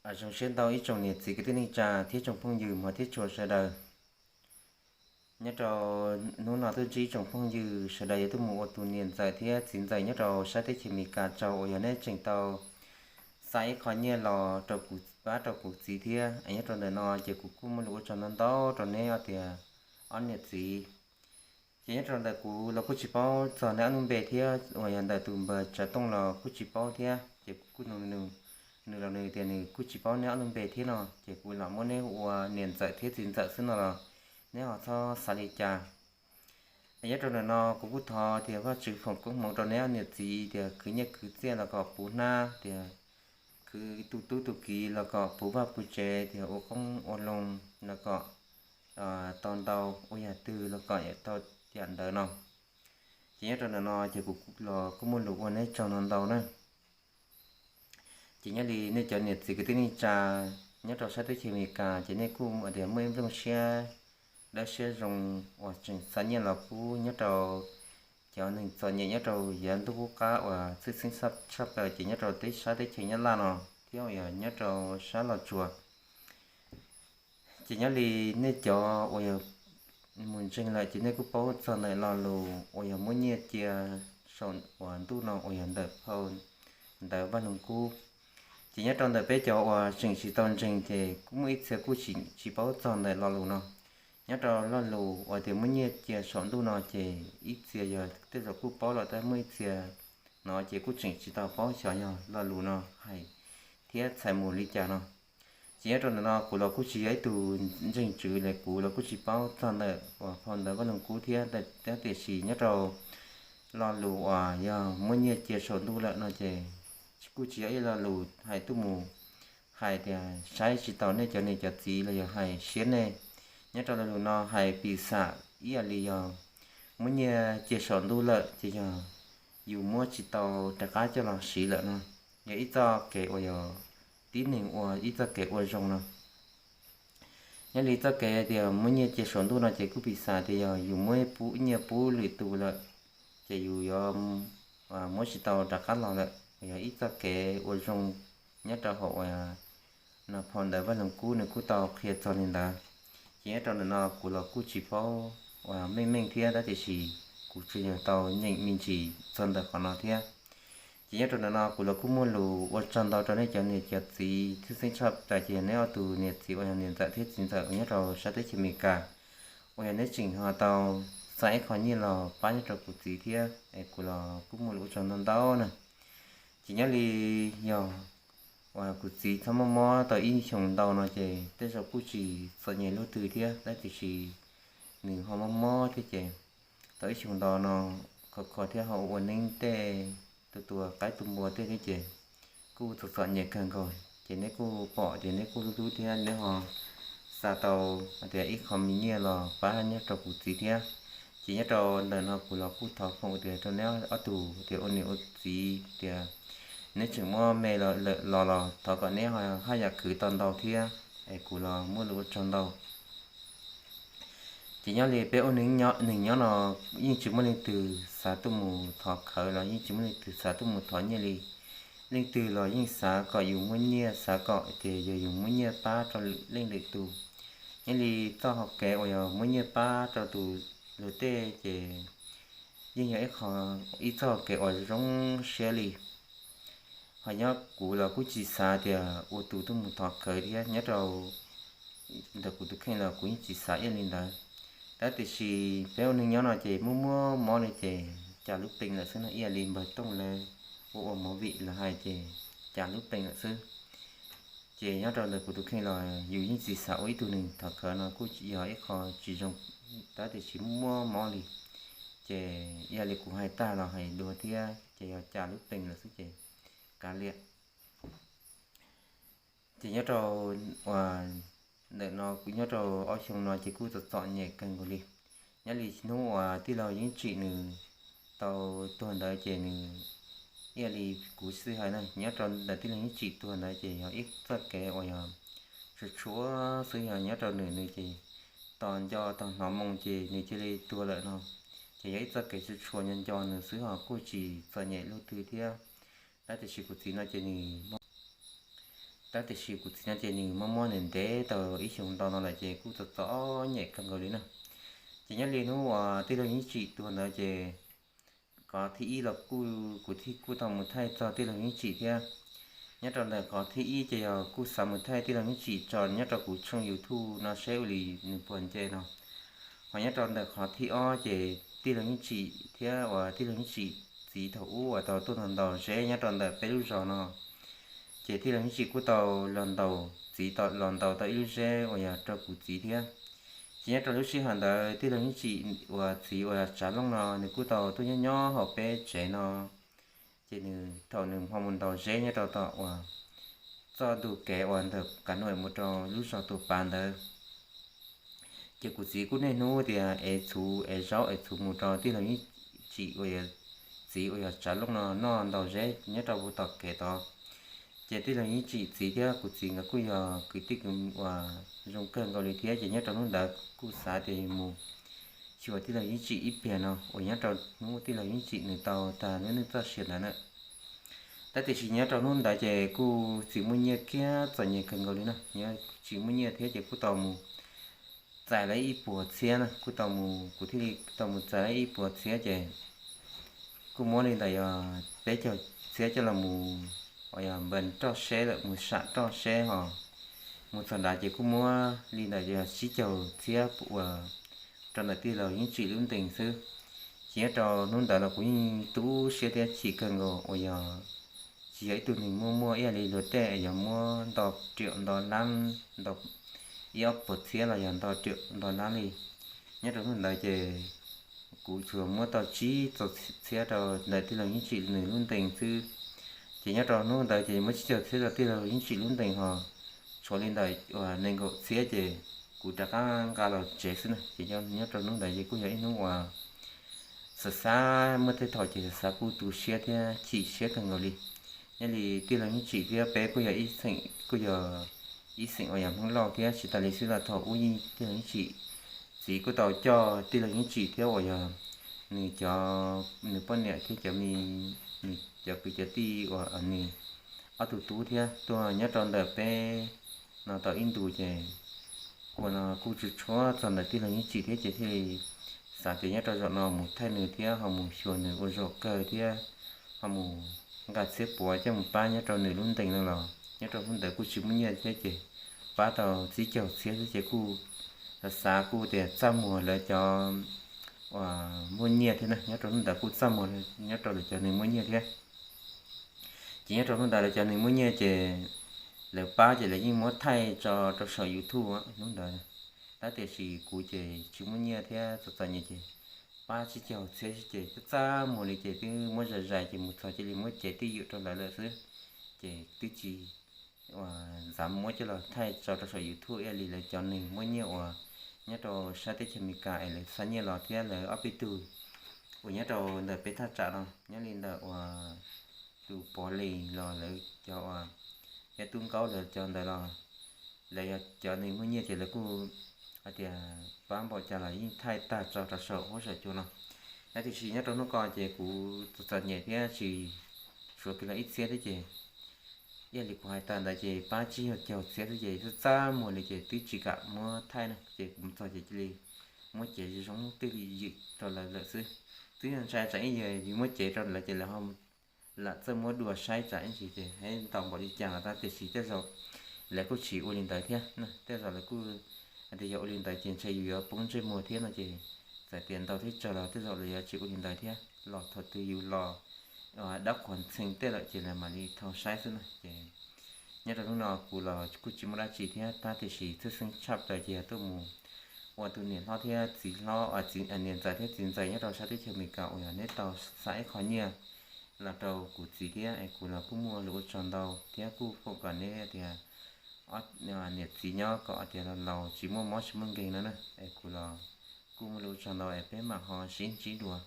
Zoo siab ntau ib tsoom niam txiv kwv tij neej tsa thiab tsoom phooj ywg hmov thiab tshua sawv daws. Nyob rau hnub no tuaj ntsib ib tsoom phooj ywg sawv daws yuav tuaj mus ua tus niam ntxawm thiab txiv ntxawm nyob rau sab teb chaws Amelikas tsaug uas yog neb tseem tau xa ib qho nyiaj los rau kuv pab rau kuv txiv thiab. Nyob rau ntawm no ces kuv kuj muaj lus ua tsaug ntau ntau rau neb os tias ob niam txiv. Ces nyob rau ntawm kuv los kuj tsis paub txog neb ob lub npe thiab uas yog ntawm tus npawg Tsav Tooj los kuj tsis paub thiab, ces kuv kuj nug nws los nws tias nws kuj tsis paub neb ob lub npe thiab no, ces kuv los muab neb hu ua niam ntxawm thiab txiv ntxawm xwb no los neb ho txhob xav li cas. Nyob rau ntawm no kuv kuj thov tias Vajtswv foom koob hmoov rau neb ob niam txiv tias khwv nyiaj khwv txiaj los kom puv hnab, tias khwv tu tub tu kiv los kom puv vaj puv tsev, tias ua qoob ua loo los kom tau ntau, ua yam twg los kom tau yam ntawd no. Ces nyob rau ntawm no ces kuv los kuj muaj lus ua neb tsaug no ntau na. Ces nyob li nej cov niam txiv kwv tij neej tsa nyob rau sab teb chaws Amelikas ces nej kuj tias muaj ib nplooj siab dawb siab zoo uas tseem xa nyiaj los pub nyob rau cov neeg txom nyem nyob rau yav ntuj qub qab uas txhwj xeeb tshaj plaws ces nyob rau teb sab teb chaws Nyab Laj no thiab uas yog nyob rau sab Los Tsuas. Ces nyob li nej cov uas yog mus ntseeg lawm ces nej kuj paub txog ntawm lo lus uas yog muab nyiaj cia saum uas ntuj no uas yog ntawm phau ntawv Vaj Lug Kub. Ces nyob rau ntawm peb cov uas tseem tsis tau ntseeg ces kuj muaj ib txhia kuj tsis paub txog ntawm lo lus no. Nyob rau lo lus uas tias muab nyiaj cia saum ntuj no ces ib txhia yog tej zaum kuj paub lawm tab muaj ib txhia no ces kuj tseem tsis tau paub xyov yog lo lus no hais thiab txhais mus li cas no. Ces nyob rau ntawm no kuv los kuj tsis yog ib tug ntseeg tswv li, kuv los kuj tsis paub txog ntawm uas phau ntawv Vaj Lug Kub thiab, tiam sis nyob rau lo lus uas yog muab nyiaj cia saum ntuj lawm no ces kuj tsis yog ib lo lus hais tuaj mus hais tias saib tsis taus nej cov niam cov txiv los yog hais siab nej. Nyob rau lo lus no hais piv xam ib yam li yog muab nyiaj cia saum ntuj lawm ces yog yus muab tsis tau rov qab coj los siv lawm no, yog ib txoj kev uas yog tib neeg ua ib txoj kev ua zoo no. Nyob li txoj kev tias muab nyiaj cia saum ntuj no ces kuj piv xam tias yog yus muab nyiaj pub lwm tus lawm, ces yus yuav muab tsis tau rov qab los lawm, yog ib txoj kev ua zoo nyob rau hauv uas no phau ntawv Vaj Lug Kub nws kuj tau qhia txog li ntawd. Ces nyob rau ntawm no kuv los kuj tsis paub uas meej meej thiab tab tiam sis kuv tsuas yog tau nyeem me ntsis txog ntawm qhov no thiab. Ces nyob rau ntawm no kuv los kuj muaj lus ua tsaug ntau rau nej cov niam cov txiv tshwj xeeb tshaj plaws ces yog neb ob tug niam txiv uas yog niam ntxawm thiab txiv ntxawm uas nyob rau sab teb chaws Amelikas uas yog neb tseem ho tau xa ib qho nyiaj los pab nyob rau kuv txiv thiab es kuv los kuj muaj lus ua tsaug ntau ntau na. Ces nyob li yog uas kuv txiv txhob mob mob tau ib xyoos ntau no ces tej zaum kuj tsis txom nyem luaj twg thiab tab tiam sis nws ho mob mob thiab ces tau ib xyoos ntau no khov kho thiab ho ua neeb tej, tua tua qaib tua npua tej thiab ces kuj txom txom nyem kawg nkaus ces neb kuj pom ces neb kuj hlub hlub thiab neb ho xa tau hais tias ib qho me nyiaj los pab nyob rau kuv txiv thiab. Ces nyob rau ntawm no kuv los kuj thov foom tias rau neb ob tug tias ua niam ua txiv tias neb tseem muaj me lawm los los thov kom neb haj yam khwv tau ntau thiab es kuv los muaj lus ua tsaug ntau. Ces nyob li peb ua neeg nyob no yeej tsis muaj leej twg xav tuaj mus thov khawv los yeej tsis muaj leej twg xav tuaj mus thov nyiaj li. Leej twg los yeej xav kom yus muaj nyiaj, xav kom tias yog yus muaj nyiaj pab rau leej lwm tus. Nyob li txoj hau kev uas yog muab nyiaj pab rau tus luag tej ces yeej yog ib qho, ib txoj hau kev uas zoo siab li. Ho nyob kuv los kuj tsis xav tias ua tus tuaj mus thov khawv thiab nyob rau ntawm kuv tus kheej los kuv yeej tsis xav ib yam li ntawd. Tab tiam sis peb ua neeg nyob no ces muaj muaj mob li ces cas lub peem lawm xwb no, ib yam li npawg Tooj lawv ua ua movie los hais ces cas lub peem lawm xwb. Ces nyob rau ntawm kuv tus kheej los yus yeej tsis xav ua ib tug neeg thov khawv no kuj yog ib qho tsis zoo, tab tiam sis muaj muaj mob li. Ces ib yam li kuv hais tag los hais dua thiab ces yog cas lub peem lawm xwb ces kav liam. Ces nyob rau ntawm no kuv nyob rau ob xyoo no ces kuj txom txom nyem kawg nkaus li. Nyob li hnub uas tij laug Yeeb Tsim nws tau tuag ntawd ces nws, ib yam li kuv xwb hais na, nyob rau ntawm tij laug Yeeb Tsim tuag ntawd ces yog ib txoj kev uas yog tshua tshua xwb, yog nyob rau nws nws ces tos nco tos hnov moo ces nws cia li tuag lawm no. Ces yog ib txoj kev tshua tshua nco nco nws xwb ho kuj tsis txom nyem luaj twg thiab. Tab tiam sis kuv txiv no ces nws Tab tiam sis kuv txiv no ces nws mob mob ntev ntev tau ib xyoos ntau no lawm ces kuj txom txom nyem kawg nkaus li na. Ces nyob li hnub uas tij laug Yeej Tsim tuag ntawd ces qhov thib ib los kuv thiaj kuj tau mus thaij txog tij laug Yeej Tsim thiab. Nyob rau ntawm qhov thib ib ces yog kuj xav mus thaij tij laug Yeej Tsim tso nyob rau kuv tshooj YouTube no seb ua li nws puas nce no. Ho nyob rau ntawm qhov thib ob ces tij laug Yeej Tsim thiab uas tij laug Yeej Tsim txiv thaum ub uas tau tuaj ntaus zeb nyob rau ntawm peb lub zos no, ces tij laug Yeej Tsim kuj tau los ntaus txiv, los ntaus tau ib lub zeb uas yog rau kuv txiv thiab. Ces nyob rau lub sij hawm ntawd tij laug Yeej Tsim uas txiv uas Tsav Looj no nws kuj tau tuaj nyob nyob hauv peb tsev no. Ces nws thaum nws ho mus ntaus zeb nyob rau tom uas txoj ntug kev uas ntawm Kav Nuam mus rau lub zos Tuam Pav ntawd, ces kuv txiv kuj niaj hnub tias ev txhuv ev zaub ev txhuv mus rau tij laug Yeej Tsim uas yog txiv uas yog Tsav Looj no noj ntaus zeb nyob rau tom kev tod. Ces tij laug Yeej Tsim txiv thiab kuv txiv nkawd kuj yog kwv tij uas zoo kawg nkaus li thiab ces nyob rau hnub ntawd kuj xav tias mus xyuas tij laug Yeej Tsim ib pliag no uas nyob rau hnub tij laug Yeej Tsim nws tau tag lub neej txoj sia ntawd na. Tab tiam sis nyob rau hnub ntawd ces kuj tsis muaj nyiaj kiag, txom nyem kawg nkaus li no, nyob tsis muaj nyiaj thiab ces kuj tau mus txais lawv ib puas txhiab na, kuj tau mus, kuv thiaj li tau mus txais lawv ib puas txhiab ces kuj muab li ntawm yog peb caug txhiab coj los mus, uas yog npaj roj seb lawm, mus sam roj seb ho mus txog nrad ces kuj muab li ntawm yog tsib caug txhiab uas rau ntawm tij laug Yeej Tsim lub ntees xwb. Ces nyob rau hnub ntawd los kuv yeej tu siab thiab chim kawg nkaus uas yog tsis yog ib tug neeg muaj muaj ib yam li luag tej yog muab nto riam nto lab, nto ib ob puas txhiab los yog nto riam nto lab li. Nyob rau hnub ntawd ces kuv tsuas muab tau tsib caug txhiab rau ntawm tij laug Yeej Tsim nws lub ntees xwb. Ces nyob rau hnub ntawd ces muab tsib caug txhiab rau tij laug Yeej Tsim lub ntees ho tshuav li ntawm uas nees nkaum txhiab ces kuv rov qab nqa los tsev xwb na. Ces nyob rau hnub ntawd ces kuj yog ib hnub uas xav xav muaj tej thaum ces xav xav kuj tu siab thiab chim siab kawg nkaus li. Nyob li tij laug Yeej Tsim thiab peb kuj yog ib xeem, kuj yog ib xeem uas yog Hmoob Lauj thiab tsis tas li xwb los thaum ub yeej tij laug Yeej Tsim txiv kuj tau coj tij laug Yeej Tsim thiab uas yog nws cov, nws poj niam thiab cov me, nws cov kwv cov tij uas nws ob tug tub thiab tuaj nyob rau ntawm peb no tau ib ntus ces ua no kuj tsis tshua txog ntawm tij laug Yeej Tsim thiab ces thiaj li xav tias nyob rau zaum no mus thaij nws thiab ho mus xyuas nws ua zaum kawg thiab ho mus nqa txhiab puav coj mus pab nyob rau nws lub ntees no los nyob rau hnub ntawd kuj tsis muaj nyiaj thiab ces pab tau tsib caug txhiab xwb ces kuj xav xav kuj tias txaj muag lawv cov uas muaj nyiaj thiab na, nyob rau hnub ntawd kuj txaj muag nyob rau lawv cov neeg muaj nyiaj thiab. Ces nyob rau hnub ntawd lawv cov neeg muaj nyiaj ces lawv pab ces lawv yeej muab thaij tso rau saum YouTube hnub ntawd. Tab tiam sis kuv ces tsis muaj nyiaj thiab txom txom nyem ces pab tsib caug txhiab xwb ces twb txaj muag li ces twb muab zais zais ces mus txog cia li muab cev twj ywm rau lawv lawm xwb. Ces twb tsis uas xav muab coj los thaij tso rau saum YouTube ib yam li lawv cov neeg muaj nyiaj uas nyob rau sab teb chaws Amelikas es lawv xa nyiaj los thiab lawv ob peb tug uas nyob rau ntawm peb thaj tsam no nyob li ntawm uas tus Pov Lis los lawv cov uas yog Tub Nkaub lawv cov ntawd los lawv yog cov neeg muaj nyiaj ces lawv kuj hais tias pab npaum cas los yeej thaij tag tso rau saum huab saum cua no. Tab tiam sis nyob rau hnub ko ces kuv txom txom nyem thiab tsis suav kiag los ib txhiab thiab ces ib yam li kuv hais tas ntawd ces pab tsib caug txhiab xwb ces twb txaj muag li ces twb tsis kam muab thaij na ces kuv mus txog ces cia li muab cev zoo zoo twj ywm rau lawv lawm xwb. Twb yog ntshai tsam ib yam li muab cev rau lawv ces lawv ho lam txawj muab dua saib tsam ib ntsis ces hais ntau npaum li cas los tab tiam sis tej zaum lawv kuj tsis ua li ntawd thiab na, tej zaum lawv kuj hais tias yog ua li ntawd ces ntshe yus yuav poob ntsej muag thiab no ces txawm tias ntau thiab tsawg los tej zaum lawv yuav tsis ua li ntawd thiab los thaum twg yus los dab qhuas ntxhee tej lawm ces lawv mam li thau saib xwb na ces nyob rau hnub no kuv los kuj tsis muaj dab tsi thiab tab tiam sis tshwj xeeb tshaj plaws ces yog tuaj mus ua tus niam hlob thiab txiv hlob, niam ntxawm thiab txiv ntxawm nyob rau sab teb chaws Amelikas uas yog neb tau xa ib qho nyiaj los rau kuv txiv thiab es kuv los kuj muaj lus ua tsaug ntau thiab kuj foom kom neb tias niam txiv nyob kom tias laus tsis muaj mob tsis muaj nkeeg no na es kuv los kuj muaj lus ua tsaug ntau es peb mam ho sib ntsib dua.